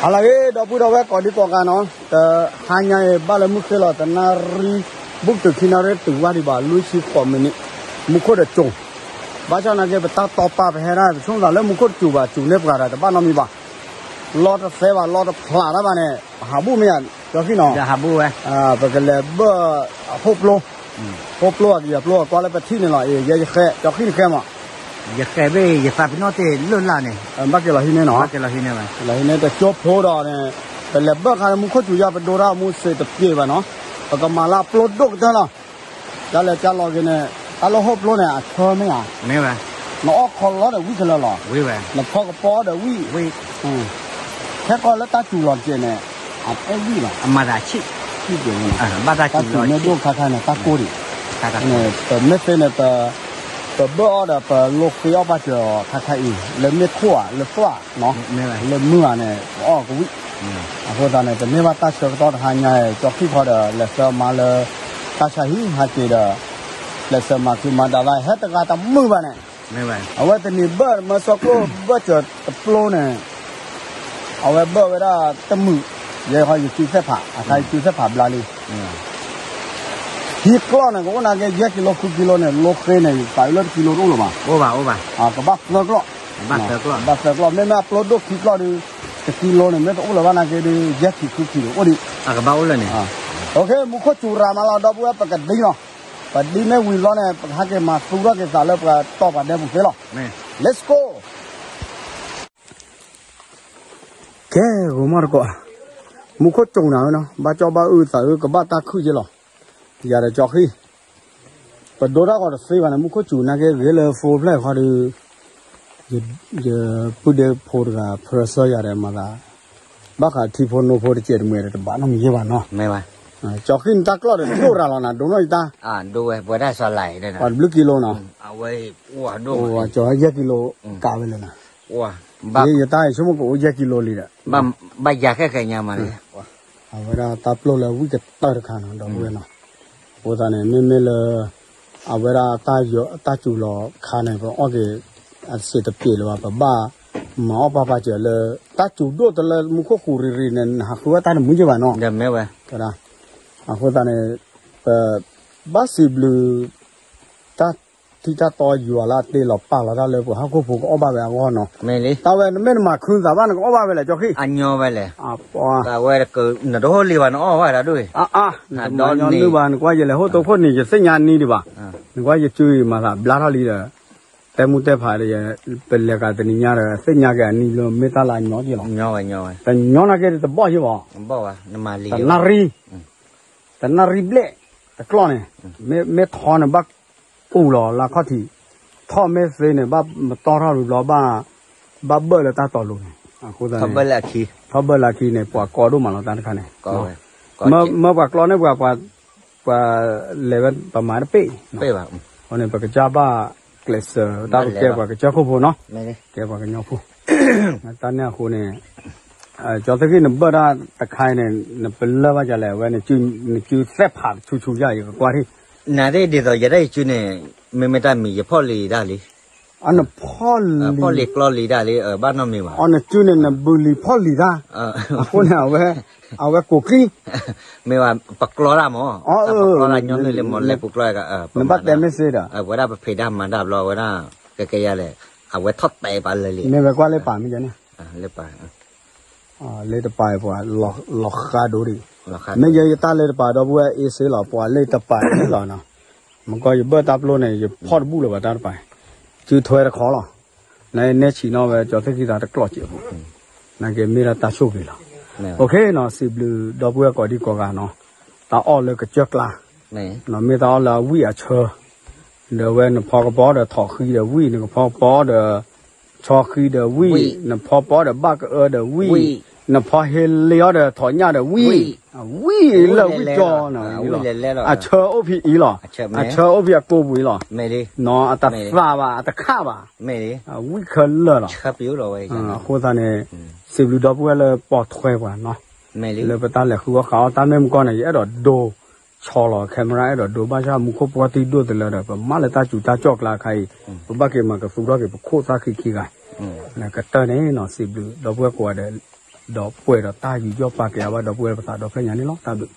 ဟါလၢအဂ့ၤ ဒီပုၢ်ဒီဝဲၢ်ကိးဒံကိးဂၤနီၤ, တဟါညါအံၤ ဘၣ်လၢမုၢ်ဃ့လီၤ တနၣ်ရံၣ် ဘူးတုၤခံနၣ်ရံၣ်တုၤဝဲဒံးဘၣ် လွံၢ်ဆံဃိးမံးနံး, မူခိၣ်တစိၤ, ဘၣ်ဆၣ်နာ်က့ ပတၢ်တီပာ်ပဟဲဒၣ် ပဆိကမိၣ်သးလၢမူခိၣ်တစိၤဘၣ် စိၤန့ၢ်ပှၤဒီး တဘၣ်နီတမံၤဘၣ်, လီတသဲဘၣ် လီတဖျးတၢ်ဘၣ်န့ၣ် ပဟးဘူးမ့ၢ်ဧါ ကၠီဃံနီၤ, ပကလဲၤဘၢၣ် ဟိၣ်ပျိ ဟိၣ်ပျိအကယၤပျိ ကွၢ်လၢပထံၣ်န့ၣ်လီၤ, ယဲယဃဲ ကၠီဃံနဃဲမး ယဃဲဘ့ၣ် ယသးပ့ၤနီၣ်တ့ၢ်လၢ်လၢ်န့ၣ်, ဘၣ်က့ၤလီၤဟံးန့ၢ်နီၤ, လီၤဟံးန့ၢ် တကၠိဖိဒီးန့ၣ်, ပလဲၤဘၢၣ်ခါလၢမူခိၣ်စူၤယါ ပဒိတၢ်မူစ့းတပျ့ၤဘၣ်နီၤ, ပကမၤလၢအပျိဒိၣ်ကတၢၢ်လီၤ, ကလဲၤကလီၤက့ၤန့ၣ်, တၢ်လၢဟိၣ်ပျိန့ၣ် အဆၢမ့ၢ်ဧါ, နအီၣ်ခီလီဒီးဝံၣ်ခဲလၢာ်လီၤ, နဖီကပီၤဒီးဝံၣ်, ခဲကီၢ်လၢတၢ်စူၤလီၤတက့ၢ်န့ၣ်, အအဲၣ်ဝံၣ်လီၤ, တၢ်စူၤမ့ၢ်ဒိၣ်ခါခါန့ၣ် တၢ်ကိၢ်ဒံး, န့ၣ် ပမ့ၢ်သ့န့ၣ် ပဘၢၣ်အီၤဒီး ပလိဃ့အီၣ်ဘၣ်စၢၤခါခါအံၤ လၢမ့ၢ်ခိၣ်ဧါ လၢသွၣ်နီၤ, လၢမုၢ်ဧါန့ၣ် ပအီၣ်ကဝံၣ်, အဃိသတးန့ၣ် တမ့ၢ်ဘၣ်တၢ်ဆၢကတီၢ်တဟါညါအံၤ ကၠီဃံခီဒီး လဲၤဆှၢမါလၢ တၢ်ဆါဟံၣ်ဟးက့ၤဒီး လဲၤဆှၢမၤခုမၤဒၣ်လၢ ဟဲတဂၤတမုာ်ဘၣ်န့ၣ်, အဝဲတနံၤဘၢၣ်မၢစီၢ်ကျိၣ်ဘၢၣ်စၢၤတပျိန့ၣ် အဝဲဘၢၣ်ဝဲဒၣ်တမုာ်, ယဲဃီယစုသ့ၣ်ဖး အခါယစုသ့ၣ်ဖးဘျါလံ, ခံကျီၢ်န့ၣ် ကအိၣ်နာ်က့ ယဲၢ်ကံလိ ဃုကံလိန့ၣ် လိဃ့န့ၣ် သးအုးလၢတကံလိတအိၣ်လၢၤဘၣ်, ကဘၣ်သၢကျီၢ်, ဘၣ်သၢကျီၢ်, မ့မ့ၢ်အပျိဒိၣ်ခံကျီၢ်ဒီး တကံလိန့ၣ် မ့ၢ်တအိၣ်လၢၤဘၣ်နာ်က့ဒီး ယဲၢ်ကံဃုကံန့ၣ်အိၣ်ဒံး, ကဘၣ်အိၣ်လၢန့ၣ်, မူခိၣ်စူၤရၤမးလီၤ ဒီပုၢ်ဝဲၢ် ပကဒံနီၤ, ပဒံမ့ၢ်ဝံၤလီၤန့ၣ် ပကဟဲက့ၤမၤသူထီၣ်က့ၤသးလၢပှၤတီၢ်ပှၤဒဲပူၤသ့လီၤ, Let's go. ကဲ ဂိၤမီၢ်တကိး, မူခိၣ်ကၠိနၤဝဲနီၤ ဘၣ်ကၠီဘၣ်အုၣ်သးအုၣ်ကဘၣ်တၢ်ခုၣ်က့လီၤ, ယၤဒီးကၠီဃံ, ပဒိတၢ်ဂီၤတသ့ဘၣ်န့ၣ် မူခိၣ်ကၠိနာ်က့ဂ့ၤလၢ phone ဖျဲၣ်ဃီဒီး, ယပုၢ်ဒ့ဖိတဂၤ ဖၢဆၢယၤဒီးမၤသး, ဘၣ်ဃးထံဖိနိဖိတစဲးတမှဲၤဒီးတဘၣ်နီတမံၤယဲဘၣ်နီၤ, ကၠီဃံနတၢ်ကျီၢ်ဒီးဒိၣ်ရၤလီၤနၤ ဒိၣ်နီၢ်ယတၢ်, ပှၤတဘျုးကံလိနီၤ, ကၠီယဲၢ်ကံလိကးဝဲလဲၣ်နၤ, ယတၢ်ဆိကမိၣ်ကအိၣ်ယဲၢ်ကံလိလံဒီး, ဘၣ်ယၤခဲခဲညါမးလံ, အဝဲဒၣ်တၢ်ပျိၢ်လၢဝံၣ်ကတၢၢ်တခါနီၤ ဒီပုၢ်ဝဲၢ်နီၤ, အဃိသတးန့ၣ် မ့မ့ၢ်လၢ အဝဲဒၣ်တၢ်စူၤလီၤခါန့ၣ် ပအီၣ်က့ၤ အစ့းတပျ့ၤလၢၤဘၣ် ပဘၣ်မၤအီၣ်ပၢ်ပာ်စၢၤလၢ တၢ်စူၤဒိၣ်တလၢမူခိၣ်ဃူရံၤရံၤန့ၣ် နဟးဃုဝဲတၢ်တမုာ်ယဲဘၣ်နီၤ, အဃိသတးန့ၣ် ပဘၣ်စံးဘျုး တၢ်ထံၣ်တၢ်တီယွၤလၢ အတ့လီၤပာ်လီၤတၢ်လၢပှၤဟီၣ်ခိၣ်ဖိကအီၣ်ဘၣ်ဝဲအဂီၢ်နီၤ, တၢ်ဝဲနမ့ၢ်နမၤခုသးဘၣ် နကအီၣ်ဘၣ်ဝဲလဲၣ် ကၠီဃံ, အဝဲ နတဟိၣ်လံဘၣ် နအီၣ်ဝဲဒၣ်ဒိၣ်အံၤ, နမၤညီနုၢ်ဘၣ် နကွၢ်ယလဲၤဟိၣ်တိခိၣ်န့ၣ် ယသ့ၣ်ညါနံၤဒံးဘၣ်, နကွၢ်ယစုအံၤမၤသးဘျါထီၣ်လံဒီး, တဲမူတဲဖးဒီး ပလဲၤကးတနံၤညါဒီး သ့ၣ်ညါက့ၤအနံၤလၢမ့ၢ်တၢ်လၢအညီက့လီၤ, တညီနာ်က့တဘီၣ်ယဲဘၣ်, တနၣ်ရံၣ် တနၣ်ရံၣ်ဘျဲၣ် တကျီၢ်န့ၣ်, မ့ၢ်ထီန့ၣ်ဘၣ်ကူၣ်လီၤလၢအခီၣ်ထံး, ထီၣ်မ့ၢ်သ့န့ၣ် ဘၣ်မတီၢ်ထီၣ်ဘျီ ဘၣ်ဘၢၣ်လၢတၢ်တီၤလိၤန့ၣ်, အဃိသတးန့ၣ် ထီၣ်ဘၢၣ်လၢအခံန့ၣ် ပှၤကီဒိၣ်မးလီၤတၢ်တခါန့ၣ်, မၢပှၤကျီန့ၢ်ပှၤ ပှၤလဲၤဝဲပမၤတပ့ၢ်, အဃိန့ၣ် ပကစၢ်ဘၣ်ကျဲးစၢးတၢ်ပကဲပှၤကစၢၢ်ခိၣ်ဖိနီၤ, ကဲပှၤကညီဖိ, တၢ်န့ၣ်အဃိန့ၣ် ကၠီသ့ၣ်ဂံၢ် နဘၢၣ်တၢ်တခါအံၤန့ၣ် နပလၢၢ်ဘၣ်ဒ်လဲၣ် အဝဲ နစုသဲးဖးဆူၣ်ဆူၣ်ယါ ယကကွၢ်ထံၣ်, နသ့ၣ်ဒ်သိးယဲဒၣ်ယစုန့ၣ် မ့မ့ၢ်တၢ်မံၤ ယဖီၣ်လံၤဒၣ်လံ, နဖီၣ်လံၤ ဖီၣ်လံၤကျီလံၤဒၣ်လံ ဘၣ်နီတမံၤဘၣ်, အီၤနစုန့ၣ် နဘုးလံၤဖီၣ်လံၤတၢ်, အဃိန့ၣ် အဝဲကိးကံၢ်, မ့ၢ်ဝဲ ပကျီတၢ်မး, ပကျီတၢ်ညီနုၢ်လံမး လဲၤပူၤကျီ, နဘၣ်တဲမ့ၢ်စ့ဒီး ဝဲဒၣ်ပဖံးတၢ်မၤတၢ်ဘျီ ဝဲဒၣ် ကဲကဲယၤလဲၣ်, အဝဲထီၣ်တဲပာ်လၢာ်လံ, မ့ၢ်ဝဲကွၢ်လၢပာ်မ့ၢ်ကန့ၣ် လၢပာ် လၢတပာ်ပှၤ လီၤဃးဒိဒံး, မ့ၢ်ယဲယတၢ်လၢတပာ်ဒီပုၢ်ဝဲၢ်အ့စ့လီၤ ပှၤလၢတပာ်အ့လီၤနီၤ, မ့ၢ်ကီၢ်ယဘၢၣ်တၢ်ပျိန့ၣ် ယဖီၣ်တဘူၣ်လၢၤဘၣ်တၢ်တပာ်, စုထွဲတခီလီၤ, နနဲၣ်ဆံးနီၣ်ဝဲ ကၠီသ့ၣ်ခံသးတကျီၢ်စဲးဖိ, နာ်က့မ့ၢ်ဒၣ်တၢ်ဆိၣ်ဂ့ၤလီၤ, အဃိနီၤ စံးဘျုးဒီပုၢ်ဝဲၢ်ကိးဒံကိးဂၤနီၤ, တၢ်အီၣ်လၢကစၢၢ်ကျါ, မ့ၢ်တၢ်အီၣ်လၢအဝံၣ်အဆၢ ဒီးဝဲနဖီကပီၤဒီးထိးဃံဒီးဝံၣ်, နကဖီကပီၤဒီး ဆီဃံဒီးဝံၣ်, နဖီကပီၤဒီးဘၣ်ကအၢဒီးဝံၣ်, နဖီဟ့လ့အီၤဒီးထိးညၣ်ဒီးဝံၣ်, ဝံၣ်လၢဝံၣ်ကၠီနီၤ, အဆၢအိၣ်ဖဲအံၤလီၤ, အဆၢအိၣ်ဖဲအကိာ်ပူၤအံၤလီၤ, နီၤ အတသးဘၣ် အတခးဘၣ်, ဝံၣ်ခဲလၢာ်လီၤ, အဃိသတးန့ၣ် စံးဘျုးဒီပုၢ်ဝဲၢ်လၢပိာ်ထွဲပှၤနီၤ, လၢပတၢ်လဲၤဃုအီၣ်ဃုအီတၢ်မ့ၢ်မကီၢ်န့ၣ် ယအဲၣ်ဒိးဒိ ဆီလီၤ camera အဲၣ်ဒိးဒိ ဘၣ်ဆၣ်မူခိၣ်ပှီၢ်ထံဒိၣ်တလၢဒီး ပမၢလၢတၢ်စူၤတၢ်ကၠီၣ်ကျါခါအံၤ, ပဘၣ်က့ၤမၤကသူထီၣ်က့ၤ ပခိၣ်သၣ်ခံခံဂၤ, ကတၢၢ်န့ၣ်နီၤ စံးဘျုးဒီပုၢ်ဝဲၢ်ကိးဂၤဒဲး, ဒီးပှဲၤဒီးတၢ်ယူးယီၣ်ပာ်ကဲအီၤဘၣ်ဒီပုၢ်ဝဲၢ်ပသးဒီဖျၢၣ်ညါန့ၣ်လီၤ. တၢ်ဘျုး